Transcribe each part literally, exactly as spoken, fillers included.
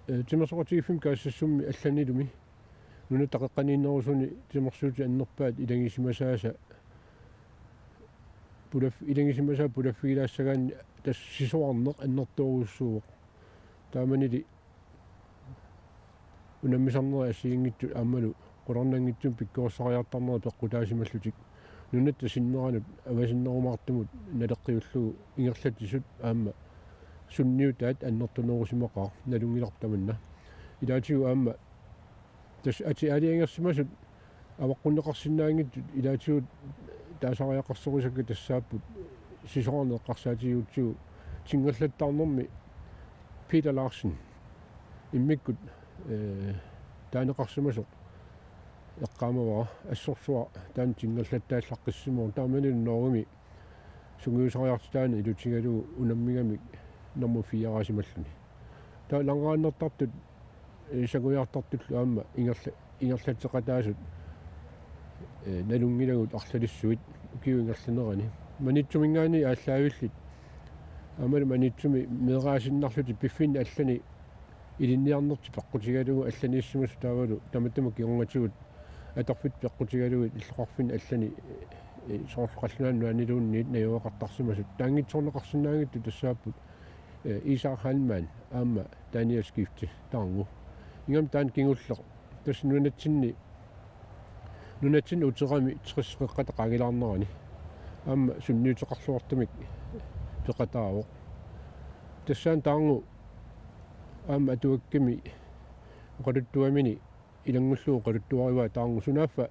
Ee, timersoqatigiiffimmi kaassassummi allanilumi nunatta qeqqaniinnerusuni timersuutit annerpaat ilagisimasaasa pulaf-, ilagisimasaat pulaffigilaassagaanni tassa sisorarneq annertoorujussuuvoq. Taamanili unammisarnerit assigiinngitsut aammalu qularnanngitsumik pikkorissariartarnerit peqqutaasimallutik nunatta sinneranut avasinnerumaartumut naleqqiullugu ingerlatsisut aamma sunniutaat annertunerusimaqaaq, nalunngilarput tamanna. Ilaatigut aamma tassa atit aalajangersimasut avaqqunneqarsinnaanngitsut ilaatigut taasariaqarsorisakka tassaapput sisorarneq eqqarsaatigigutsigu tingallattaarnermi Peter Larsen immikkut, ee, taaneqarsimasoq eqqaamavara assorsuaq taanna tingallattaallaqqissimavoq taamanilu Norgemi sungiusariartitaaneq ilutigalugu unammigamik nummer fire-raasimalluni. Taava langrennertartut, ee, sangujaartartullu aamma ingerla-, ingerlatseqataasut, ee, nalunngilagut arlalissuit ukiup ingerlanerani. Maniitsuminngaanniit aallaavillit aammalu Maniitsumi meeraasinnarlutik piffinni allani ilinniarnertik peqqutigalugu allaniissimasut taavalu tamatuma kingornatigut atorfittut peqqutigalugit illoqarfinni allani, ee, soorlu Qallunaat Nunaanniluunniit najugaqartarsimasut taanngitsoorneqarsinnaanngitsut tassaapput, ee, Isak Heilmann aamma Daniel Skifte taarngu. Ingammik taanna kingulleq tassa nunatsinni, nunatsinni uterami tres qeqqata qaangilaarnerani aamma sunniuteqarluartumik peqataavoq. Tassaana taarngu aamma atuakkami oqaluttuamini ilanngullugu oqaluttuarivaa taarngu sunaaffa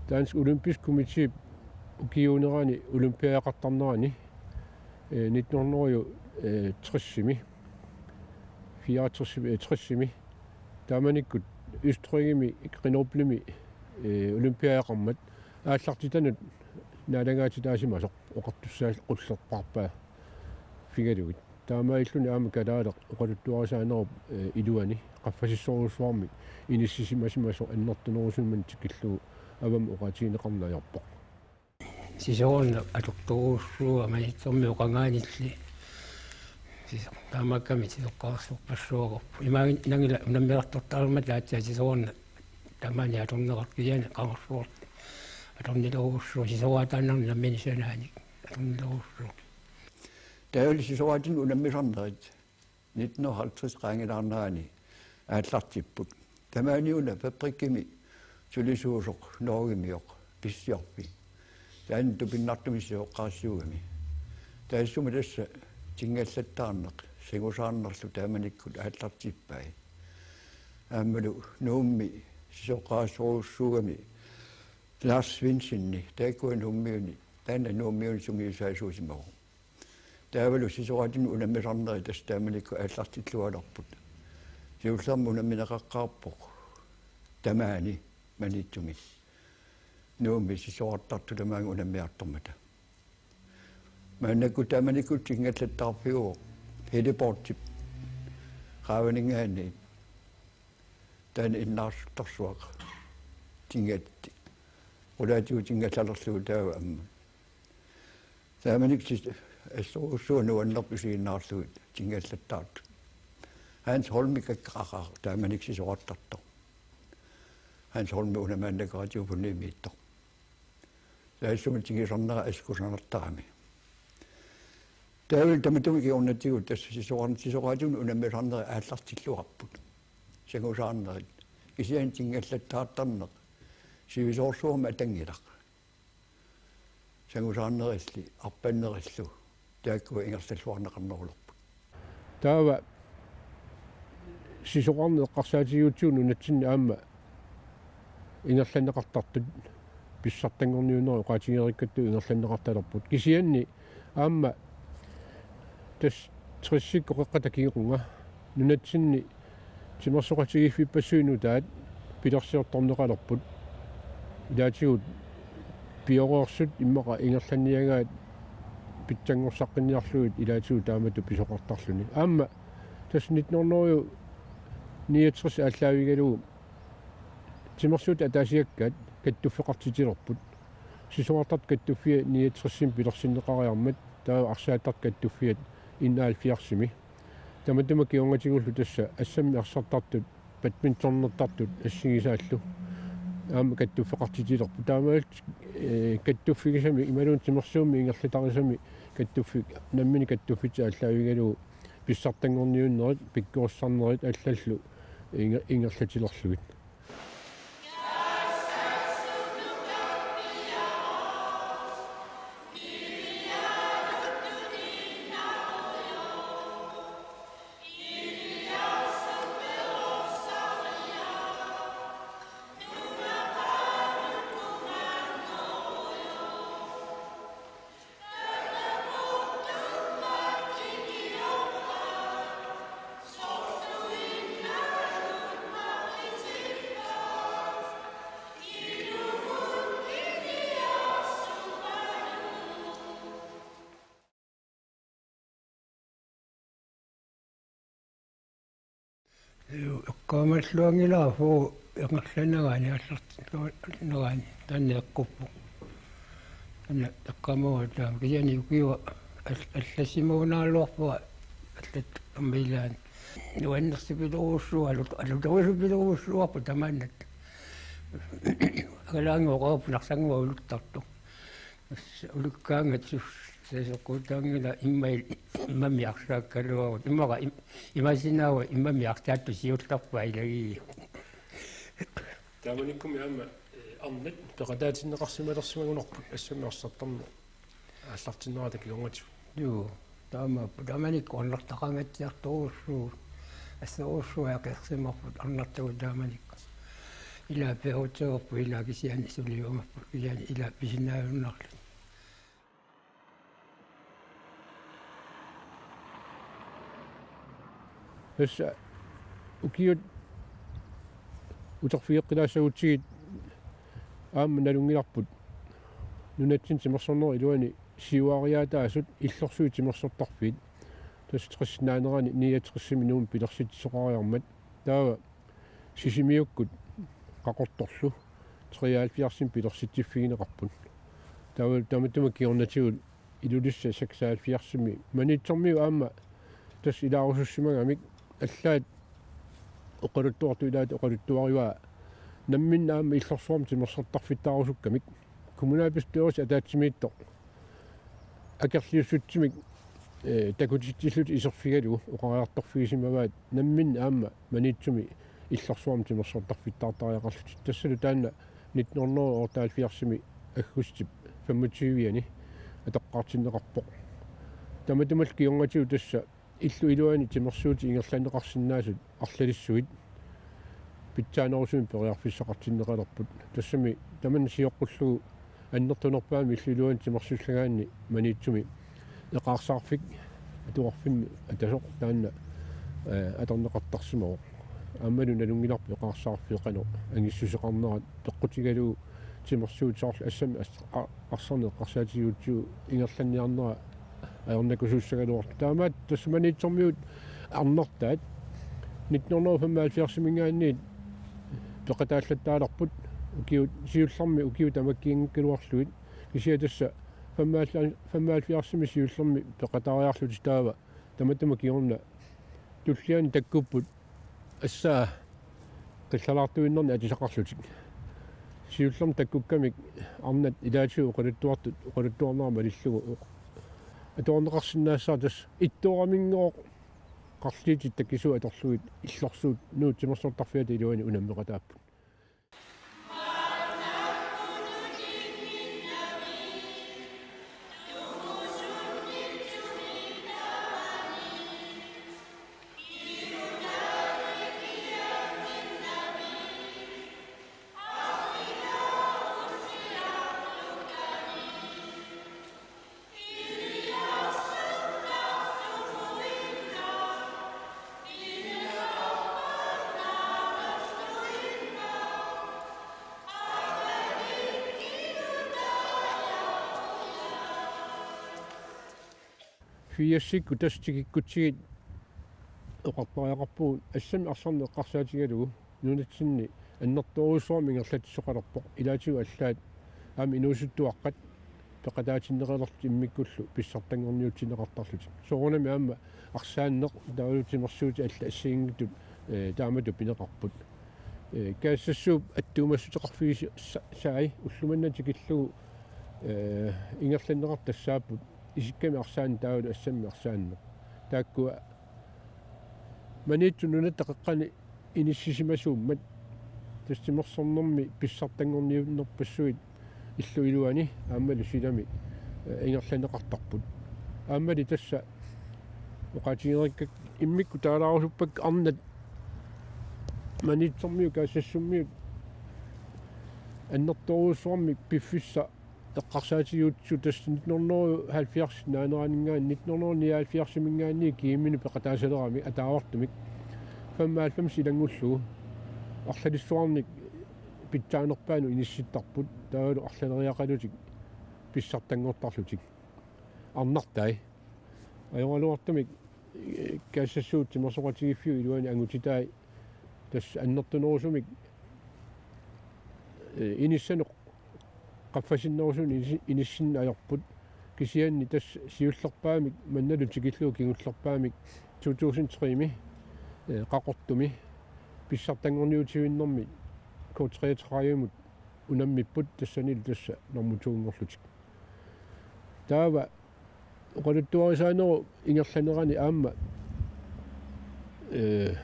Dansk Olympisk Komité ukiuunerani olympiaaqartarnerani, ee, nitten hundrede og tres-imi, fireogtres, ee, tres-imi, taamanikkut Østrigimi Grenoblemi, ee, olympiaaqarmat aallartitanut naalagaatitaasimasoq oqartussaaqqulerpaarpaa figalugit. Taamaalilluni aamma kalaaleq oqaluttuarisaanerup, ee, iluani qaffasissorujussuarmik inissisimasimasoq annertunerusumik tikillugu avammut oqaatigineqarneq ajorpoq. Sisorarneq atortorujussuuvoq Maniitsumi oqangaanilli. Sis-, taamaakkami sisoqqaarsorpassuaqarpoq. Imaanngilaq unammisartortalermat aatsaat sisorarneq tamaani atorneqartoq kisianni qangarsuarli atornilerujussuuvoq sisoraataannarnik nammineq sanaanik atornilerujussuuvoq. Taavalu sisoraatinik unammisarnerit nitten hundrede og halvtreds qaangilaarnerani aallartipput. Tamaani una fabrikkimi sulisuusoq Norgemioq Pisiorpi. Taanna tupinnartumik sisoqqaarsuugami. Taassuma tassa tingallattaarneq, sangusaarnerlu taamanikkut aallartippai. Aammalu Nuummi sisoqqaarsorujussuugami Lars Svendsenip, taakkua Nuummiuni, taanna Nuummiuni sungiusaasuusimavoq. Taavalu sisoraatinik unammisarnerit tassa taamanikkut aallartillualerput. Siullermik unammineqaqqaarpoq tamaani Maniitsumi. Nuummi sisorartartut tamaanga unammiartormata. Maannakkut taamanikkut tingallattaarfiuvoq heliportip qaavaninngaanniit. Taanna innaarsortarsuaq tingatti. Qulaatigut tingallalerlugu taava ammut. Taamanikkut assorujussuaq nuannerpoq isiginnaarlugit tingallattaartut. Hans Holmip kakkaqqaaq taamanikkut sisorartartoq. Hans Holm una maannakkut radiofoniimiittoq. Taassuma tigusarnera assut kusanartarami. Taavalu tamatuma kingornatigut tassa sisoraat-, sisoraatinik unammisarnerit aallartilluarput. Sangusaarnerit. Kisianni tingallattaartarneq sivisoorsuarmik atanngilaq. Sangusaarnerilli, arpannerillu, taakkua ingerlalluarneqarnerulerput. Taava sisorarneq eqqarsaatigigutsigu nunatsinni aamma ingerlanneqartartut pissartanngorniunnerit oqaatigereerikkattut ingerlanneqartalerput. Kisianni aamma tassa tressikkut qeqqata kingorna nunatsinni timersoqatigiiffippassuit nutaat pilersiortorneqalerput. Ilaatigut pioreersut immaqa ingerlanniagaat pitsanngorsaqqinniarlugit ilaatigut taamatut pisoqartarluni. Aamma tassa nitten hundrede niogtres aallaavigalugu timersuutit ataasiakkaat kattuffeqartitilerput. Sisorartartut kattuffia niogtresimi pilersinneqariarmat taava arsaattartut kattuffiat enoghalvfjerdsimi. Tamatuma kingornatigullu tassa assammik arsartartut, badmintonertartut assigisaallu aamma kattuffeqartitilerput. Taamaalillutik, eh, kattuffigisamik imaluunniit timersuummik ingerlatarisami kattuffik nammineq kattuffitsik aallaavigalugu pissartanngorniunnerit, pikkorissarnerit allallu inger-, ingerlatilerlugit. Eqqaamalluanngilara, ingerlanerani, aallartinnerani taanna eqquppoq. Taanna eqqaamavara taama kisianni ukiua al-, allassimagunaraluarpara allattoq aamma ilaanni. Nuannersipilorujussuuara, alut-, alutorusupilorujussuuarput tamaannat. Angalaannguaq oqarpoq narsannguaq uluttartoq. Ulukkaangat sus-, sasoqqutaanngilaq immaqa, immami arsaakkaluarut. Immaqa im-, imaassinnaavoq immami arsaattut siullerpaat ilagii. Taamanikkumi aamma, eh, arnat peqataatinneqarsimalersimagunarput assammik arsartarneq aallartinnerata kingornatigut. Juu, taamaappoq. Taamanikkut arnartaqangatsiartorujussuuvoq. Assorujussuaq akeqarsimavarput arnartagut taamanikkut. Ilaa peruutseerput, ilaa kisianni suliumaarput, kisianni ilaa pisinnaajunnaarlutik. Tassa ukiut uterfigeqqilaassagutsigit aamma nalunngilarput nunatsinni timersornerup iluani siuariaataasut illorsuit timersortarfiit. Tassa tressip naanerani niogtresimi Nuummi pilersitsisoqariarmat. Taava Sisimiukkut Qaqortorlu treoghalvfjerdsimi pilersitsiffigineqarput. Taava tamatuma kingornatigut Ilulissat seksoghalvfjerdsimi. Maniitsormiut aamma tassa ilaarusussimagamik, allaat oqaluttuartut ilaat oqaluttuarivaa namminneq aamma illorsuarmi timersortarfittaarusukkamik. Kommunalbestyrelsip ataatsimiittoq akerliussutsimik, eh, takutitsillutik iserfigalugu oqariartorfigisimavaat namminneq aamma Maniitsumi illorsuarmi timersortarfittaartariaqarlutik. Tassalu taanna nitten hundrede og otteoghalvfjerdsimi aggustip femogtyve-ani atoqqaartinneqarpoq. Tamatumalu kingornatigut tassa illup iluani timersuutit ingerlanneqarsinnaasut arlalissuit pitsaanerusumik periarfissaqartinneqalerput. Tassami tamanna sioqqullugu annertunerpaamik illup iluani timersussagaanni Maniitsumi eqaarsaarfik atuarfimmi atasoq taanna, eh, atorneqartarsimavoq. Aammalu nalunngilarput eqaarsaarfiit qanoq angissuseqarnerat peqqutigalugu timersuutit soorlu assammik as-, a-, arsarneq eqqarsaatigigutsigu ingerlanniarnera ajornakusuussagaluartoq. Taamaattoq tassa Maniitsormiut arnartaat nitten hundrede og femoghalvfjerdsimiingaanniit peqataallattaalerput ukiut, siullermik ukiut tamakkiinngikkaluarlugit, kisianni tassa femoghalvfjerds, femoghalvfjerdsimi siullermik peqataariarlutik. Taava tamatuma kingorna tulliani takkupput assaa qillalaartuinnarnik atisaqarlutik. Siullermik takkukkamik arnat ilaatigut oqaluttuartut oqaluttuarnerat malillugu atuarneqarsinnaassaaq. Tassa ittooraminngoq qarliitit takisuut atorlugit illorsuut Nuup timersortarfiata iluani unammeqataapput. Firsikkut tassa tikikkutsigit oqartariaqarpugut assammik arsarneq eqqarsaatigalugu nunatsinni annertoorujussuarmik ingerlatsisoqalerpoq, ilaatigut allaat aamma inuusuttuaqqat peqataatinneqalerlutik immikkullu pissartanngorniutinneqartarlutik. Soorunami aamma arsaanneq taavalu timersuutit allat assigiinngitsut, eh, taamatut pineqarput. Eh, Kaasassuup attuumassuteqarfigisai ullumanna tikillugu, eh, ingerlanneqartut tassaapput isikkamik arsaanneq taavalu assammik arsaanneq. Taakkua Maniitsup Nunatta qeqqani inissisimasuummat, tassa timersornermi pissartanngorniunnerpassuit illup iluani aammalu silami, eh, ingerlanneqartarput. Aammali tassa oqaatigereerikka immikkut taalaarusuppakka arnat Maniitsormiut Kaasassummiut annertoorujussuarmik piffissaq eqqarsaatigiutsigu tassa nitten hundrede og halvfjerds naaneraninngaanniit, nitten hundrede og nioghalvfjerdsiminngaanniit kiiminut peqataasalerami ataavartumik femoghalvfems ilanngullugu arlalissuarnik pitsaanerpaanut inissittarput taavalu arlaleriaqalutik pissartanngortarlutik. Arnartai. Ajoraluartumik, eh, Kaasassuup timersoqatigiiffiup iluani angutitai tassa annertunerusumik, eh, inissanut qaffasinnerusunik inis-, inissinneq ajorput. Kisianni tassa siullerpaamik mannalu tikillugu kingullerpaamik to tusind tre-mi, eh, Qaqortumi pissartanngorniutivinnermi K treogtredivemut unammipput tassanilu tassa normu to-nngorlutik. Taava oqaluttuarisaanerup ingerlanerani aamma, eh,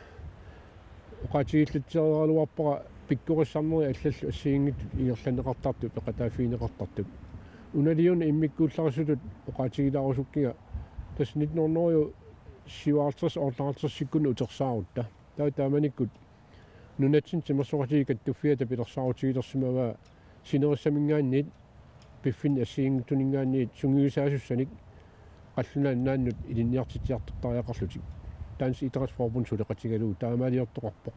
oqaatigillatsiareeraluarpara pikkorissarnerit allallu assigiinngitsut ingerlanneqartartut peqataaffigineqartartut. Unaliuna immikkuullarisutut oqaatigilaarusukkiga tassa nitten hundrede og syvoghalvtreds otteoghalvtredsikkunni utersaarutta. Taava taamanikkut nunatsinni timersoqatigiit kattuffiata pilersaarutigilersimavaa sinerissaminngaanniit piffinni assigiinngitsuninngaanniit sungiusaasussanik qallunaat nunaannut ilinniartitsiartortariaqarlutik. Dansk Idrætsforbund suleqatigalugu taamaaliortoqarpoq.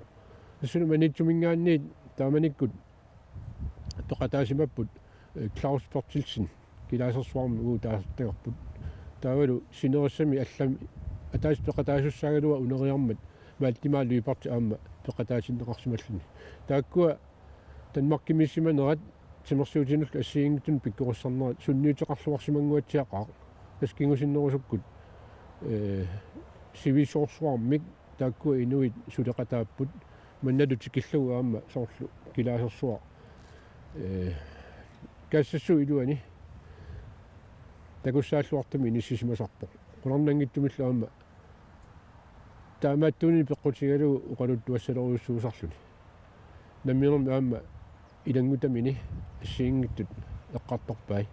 Tassalu Maniitsuminngaanniit taamanikkut peqataasimapput, eh, Claus Berthelsen, kilaasersuarmi uagut taasartagarput. Taavalu sinerissami allami ataaseq peqataasussaagaluaq uneriarmat Valdemar Lyberth aamma peqataatinneqarsimalluni. Taakkua Danmarkimiissimanerat timersuutinullu assigiinngitsunut pikkorissarnerat sunniuteqarluarsimannguatsiaqaaq. Tassa kingusinnerusukkut, eh, sivisoorsuarmik taakkua inuit suleqataapput, mannalu tikillugu aamma soorlu kilaasersuaq, eh, Kaasassuup iluani takussaalluartumik inissisimasarpoq. Qularnanngitsumillu aamma taamaattuunini peqqutigalugu oqaluttuassalerujussuusarluni. Namminermi aamma ilanngutamini assigiinngitsut eqqartorpai.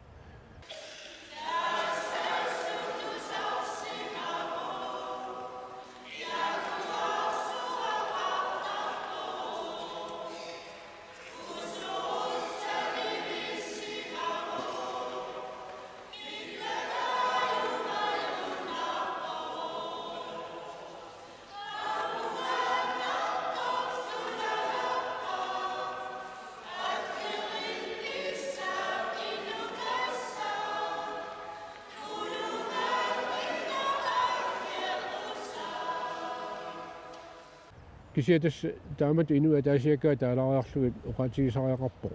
Kisianni tassa taamatut inuit ataasiakkaat taalaariarlugit oqaatigisariaqarpoq.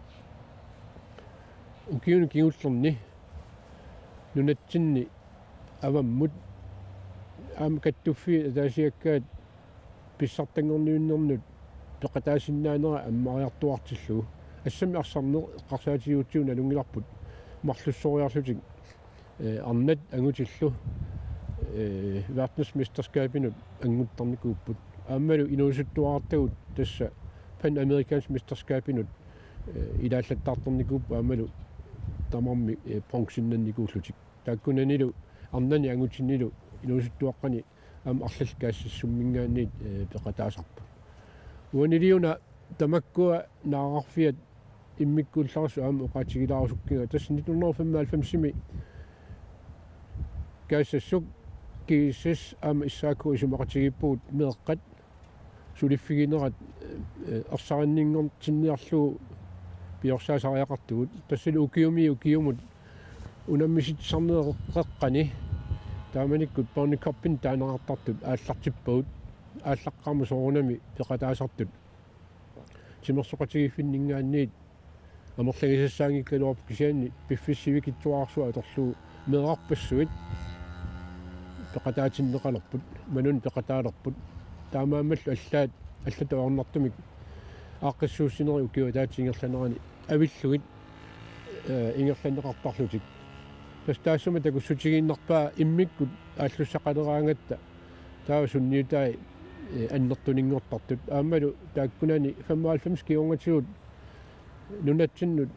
Ukiuni kingullerni nunatsinni avammut aamma kattuffiit ataasiakkaat pissartanngorniunnernut peqataasinnaanera ammariartuartillugu. Assammik arsarneq eqqarsaatigiutsigu nalunngilarput marlussoriarlutik, eh, arnat angutillu, eh, verdensmesterskabinut annguttarnikuupput. Aammalu inuusuttuarartagut tassa panamerikansk mesterskabinut, eh, ilaallattaartarnikuupput aammalu tamarmik, eh, bronzennannikuullutik. Taakkunanilu arnani angutinnilu inuusuttuaqqani aamma arlallit Kaasassuminngaanniit, eh, peqataasarput. Uaniliuna tamakkua naararfiat immikkuullarisut aamma oqaatigilaarusukkiga. Tassa nitten hundrede og femoghalvfems-imi Kaasassuk, G S S aamma S A K isumaqatigiippugut meeqqat suliffiginerat, eh, ersarinninngortinniarlugu piorsaasariaqartugut. Tassalu ukiumiit ukiumut unammisitsisarnerit qeqqani taamanikkut Børnecuppini taaneqartartut aallartippagut, aallaqqaammut soorunami peqataasartut timersoqatigiiffinninngaanniit Amerlagisassaanngikkaluarpoq kisianni piffissaq sivikitsuararsuaq atorlugu meerarpassuit peqataatinneqalerput, Manunik peqataalerput. Taamaammallu allaat, allatut ajornartumik aaqqissuussinerit ukiup ataatsip ingerlanerani avillugit, eh, ingerlanneqartarlutik. Tassa taassuma takussutigiinnarpaa immikkut aallussaqaleraangatta taava sunniutai, eh, annertuninngortartut. Aammalu taakkunani femoghalvfems kingornatigut nunatsinnut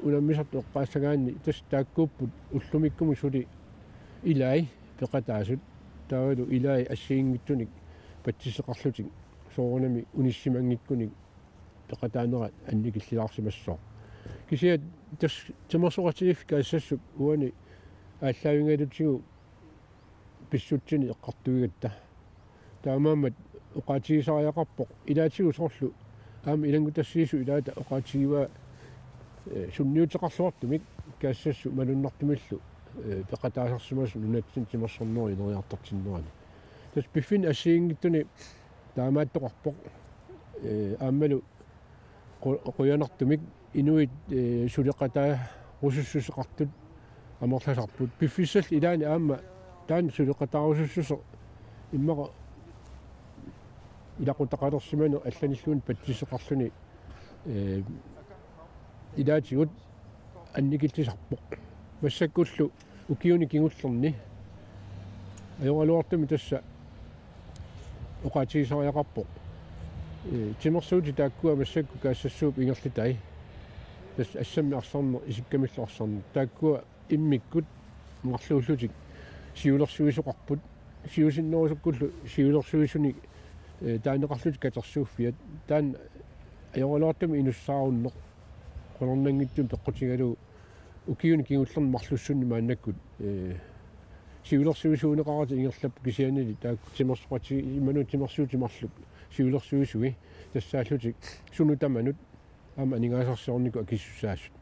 unammisartut eqqaassagaanni tassa taakkuupput ullumikkumut suli ilai peqataasut, taavalu ilai assigiinngitsunik patsiseqarlutik soorunami unissimanngikkunik peqataanerat annikillilaarsimassaaq. Kisianni tassa timersoqatigiiffik Kaassassuk uani aallaavigalutigu pissutsini eqqartuigatta. Taamaammat oqaatigisariaqarpoq ilaatigut soorlu aamma ilanngutassiisut ilaata oqaatigivaa, eh, sunniuteqarluartumik Kaassassut malunnartumillu, eh, peqataasarsimasoq nunatsinni timersornerup ineriartortinnerani. Tassa piffinni assigiinngitsuni taamaattoqarpoq, eh, aammalu qu-, qujanartumik inuit, eh, suleqataarusussuseqartut amerlasarput. Piffissallu ilaanni aamma taanna suleqataarusussuseq immaqa ilaqutaqalersimaneq allanilluunniit patsiseqarluni, eh, ilaatigut annikillisarpoq. Massakkullu ukiuni kingullerni ajoraluartumik tassa oqaatigisariaqarpoq. Eh, timersuutit taakkua massakkut Kaassassuup ingerlatai. Tassa assammik arsarneq, isikkamillu arsarneq. Taakkua immikkut marluullutik siulersuisoqarput. Siusinnerusukkullu siulersuisunik, eh, taaneqarlutik katersuuffiat. Taanna ajoraluartumik inussaarunneq. Qularnanngitsumik peqqutigalugu ukiuni kingullerni marlussunni maannakkut, eh, siulersuisuuneqaratik ingerlapput kisiannili taakku timersoqati-, imaluunniit timersuutit marluk siulersuisui tassaallutik sunut tamanut aamma aningaasarsiornikut akisussaasut.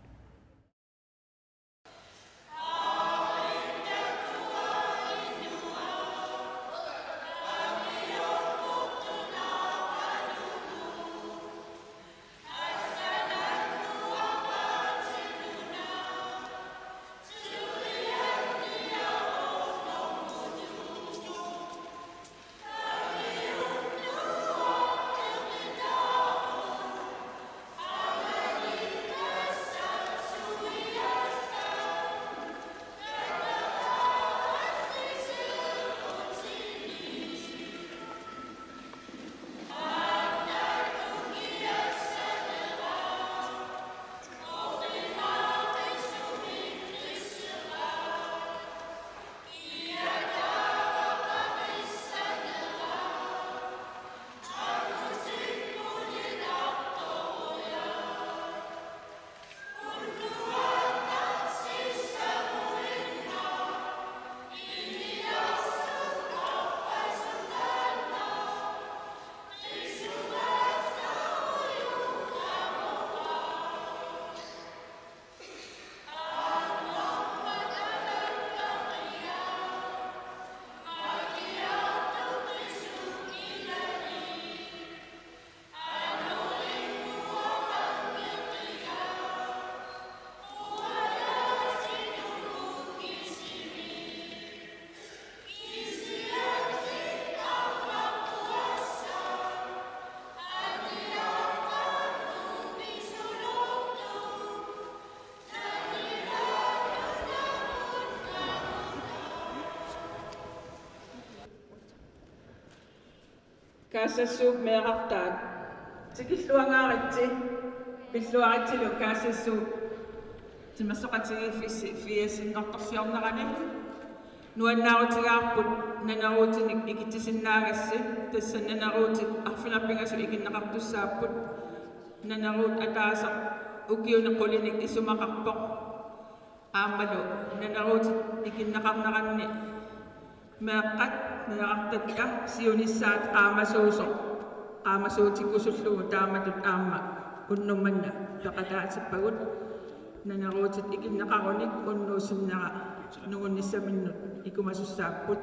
Kaassassuup meerartaat. Tikilluangaaritsi, pilluaritsilu Kaassassuup timersoqatigiiffissi firsinngortorsiornerani. Nuannaarutigaarput naneruutinik ikitsisinnaagassi, tassa naneruutit arfineq-pingasut ikinneqartussaapput. Naneruut ataaseq ukiuni qulinik isumaqarpoq. Aammalu naneruutit ikinneqarneranni meeqqat meerartatta siunissaat qaamasuusoq qaamasuutikkusullugu taamatut aamma unnuk manna peqataatippagut. Naneruutit ikinneqarunik unnuup sinnera nungunnissaminnut ikumasussaapput.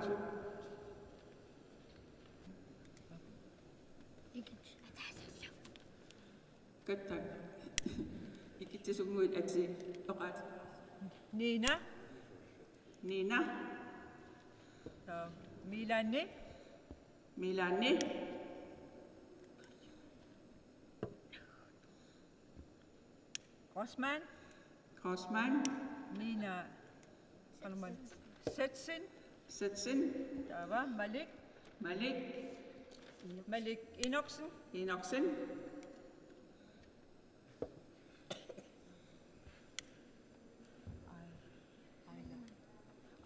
Kattak. Tisunnguit atii oqaat. Nina. Nina. Taava Miilaanni. Miilaanni. Grossmann. Grossmann. Nina. Salman. Setsin. Setsin. Taava Malik. Malik. Malik Enoksen. Enoksen. Aila,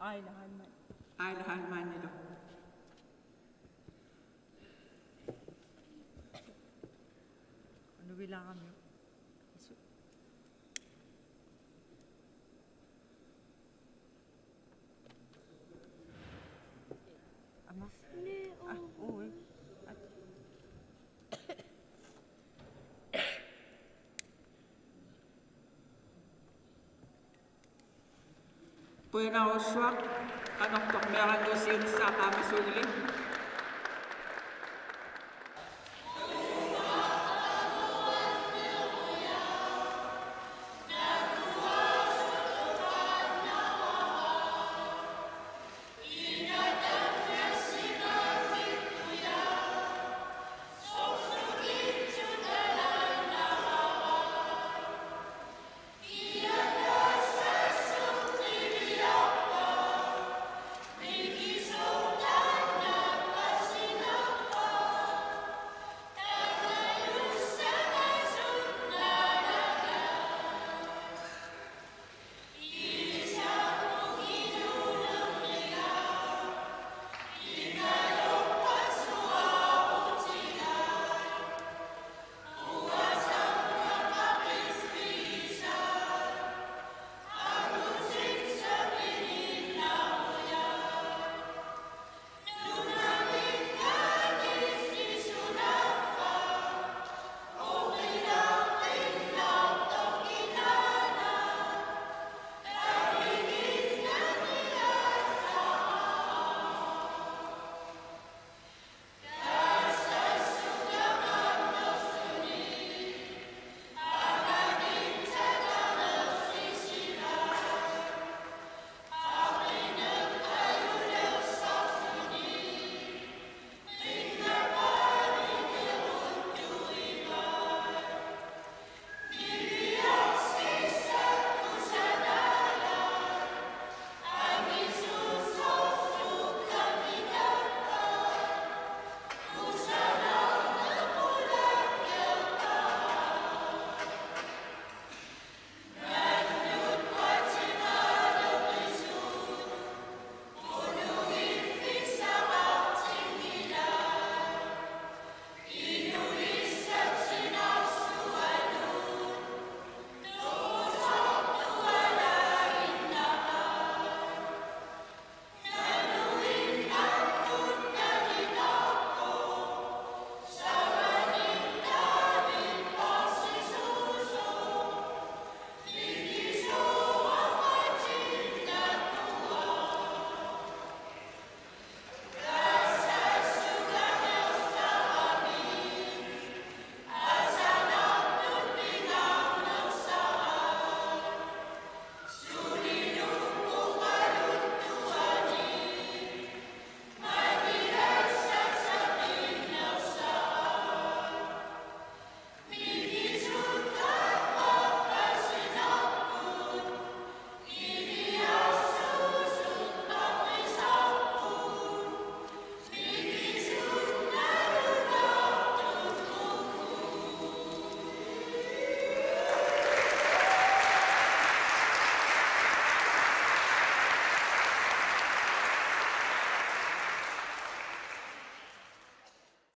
Aila Heilmann. Aila Heilmann, ilo. Nuvilaarami. Ama. Ah, ui. Qujanarsuaq, qanortoq meerannguaq siunissaa qaamasuugili.